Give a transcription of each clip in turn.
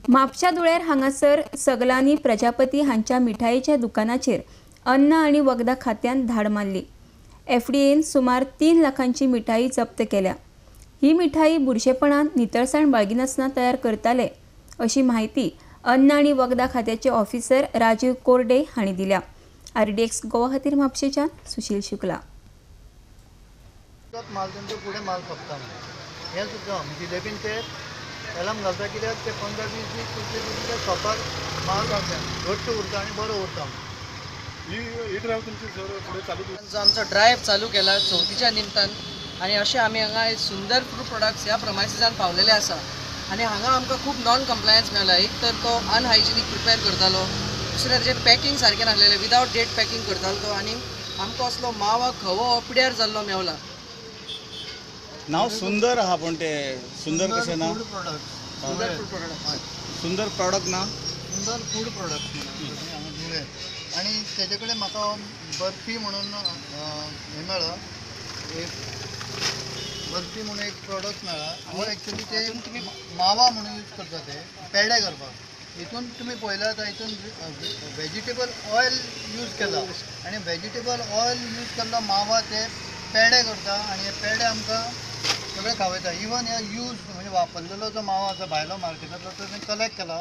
म्हापशा धुळेर हांगासर सगलानी प्रजापती हांच्या मिठायेच्या दुकानाचेर अन्न आनी वखदां खात्यान धाड मारली. एफडीएन सुमार 3 लाखांची मिठाई जप्त केल्या. ही मिठाई बुरशेपणान नितळसाण बाळगिनासतना तयार करताले अशी म्हायती अन्न आनी वखदां खात्याचे ऑफिसर राजीव कोरडे हांणी दिल्या. आरडीएक्स गोवा खातीर म्हापशेच्यान सुशील शुक्ला. माल तेंचो फुडें माल खपता हें सुद्दां जिलेबीन ते एलम घालता कित्याक ते 15-20 दीस तुमचे ते शॉपार माल घट्ट उरता आनी बरो उरता. ही ड्रायव्ह तुमची सर फुडें चालू आमचो ड्रायव्ह चालू केला चवथीच्या निमतान आनी अशें आमी हांगा सुंदर फ्रूट प्रोडक्ट्स ह्या प्रमायसिसान पावलेले आसा आनी हांगा आमकां खूब नॉन कंप्लायन्स मेळ्ळा. एक तर तो अनहायजिनीक प्रिपेर करतालो, दुसरें ताजें पॅकिंग सारकें नासलेलें, विदावट डेट पॅकिंग करतालो तो आनी आमकां असलो मावा खवो पिड्यार जाल्लो मेवला. नाव सुंदर आहा पण ते सुंदर कशें ना, सुंदर फूड प्रोडक्ट, सुंदर प्रॉडक्ट ना, सुंदर फूड प्रोडक्ट हांगा धुळेर. आनी तेजे कडेन म्हाका बर्फी म्हणून हें मेळ्ळा, एक बर्फी म्हणून एक प्रोडक्ट मेळ्ळा. हो एक्चुली ते तुमी मावा म्हणून यूज करता ते पेडे करपाक. हितून तुमी पळयल्यार आतां हितून वेजिटेबल ऑयल यूज केला आनी वेजिटेबल ऑयल यूज केल्लो मावा ते पेडे करता आनी हे पेडे आमकां सगळे खावयता. इवन हे यूज म्हणजे वापरलेलो जो मावा आसा भायलो मार्केटांतलो तो तें कलेक्ट केला,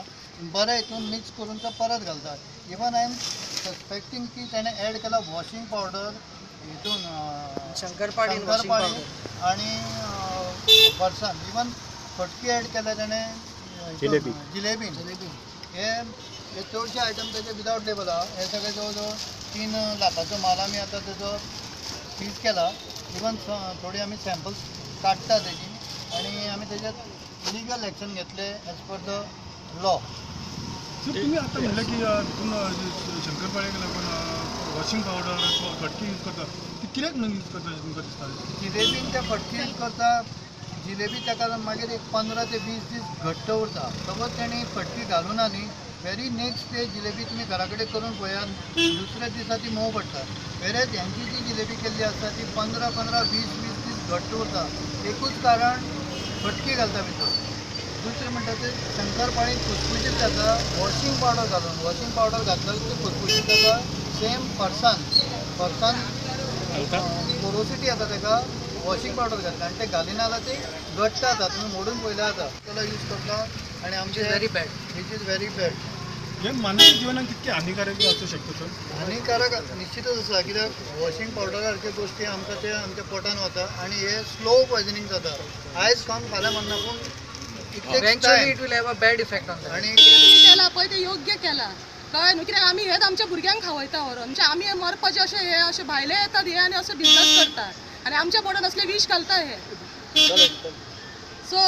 बरें हितून मिक्स करून तो परत घालता. इवन I am suspecting की तेणें एड केला वॉशिंग पावडर हितून शंकरपाळी आनी फरसाण, इवन फटकी एड केल्या तेणें जिलेबी. जिलेबी हे चडशे आयटम तेजे विदावट लेबल आहा. हे सगळे जवळ जवळ 3 लाखाचो माल आमी आतां तेजो सीज केला. इवन थोडी आमी सॅम्पल्स काडटा तेजी आनी आमी तेजेर लिगल एक्शन घेतले as per the law. Sir तुमी आतां म्हणलें की हितून शंकरपाळयेक लागून वॉशिंग पावडर फटकी यूज करता, ती कित्याक म्हणून यूज करता अशें तुमकां दिसता? जिलेबीन ते फटकी यूज करता. जिलेबी ताका मागीर एक 15 ते 20 दीस घट्ट उरता. सपोज तेणी फटकी घालूना न्ही, व्हेरी नेक्स्ट डे जिलेबी तुमी घरा कडेन करून पळयात, दुसऱ्या दिसा ती मोव पडटा. वेरेज हेंची जी जिलेबी केल्ली आसता ती 15-15, 20-20 दीस घट्ट उरता. एकूच कारण फटकी घालता भितर. दुसरें म्हणटा ते शंकरपाळी खुसखुशीत जाता वॉशिंग पावडर घालून. वॉशिंग पावडर घातल्यार ते खुसखुशीत जाता. सेम फरसान फरसान पोरोसिटी येता ताका वॉशिंग पावडर घातला आनी ते घालिना जाल्यार ते घट्ट जाता. तुमी मोडून पळयल्यार जाता. त्याला यूज करता आनी आमचे very bad, which is very bad. हे मानवी जिवनाक कितके हानिकारक आसूं शकता सर? हानिकारक निश्चितच आसा कित्याक वॉशिंग पावडरा सारक्यो गोश्टी आमकां ते आमच्या पोटान वता आनी हे स्लो पॉयजनींग जाता. आयज खावन फाल्यां मरना पूण Eventually it will have a bad effect on that. आणि तुम्ही केला पळय ते योग्य केला, कळ्ळें न्हू? कित्याक आमी हेच आमच्या भुरग्यांक खावयता व्हरोन, म्हणजे आमी मरपाचे अशें हे अशें भायले येतात हे आनी असो बिजनस करतात आनी आमच्या पोटान असले विश घालता हे. सो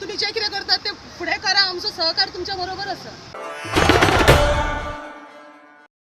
तुमी जें कितें करतात ते फुडें करा, आमचो सहकार तुमच्या बरोबर आसा.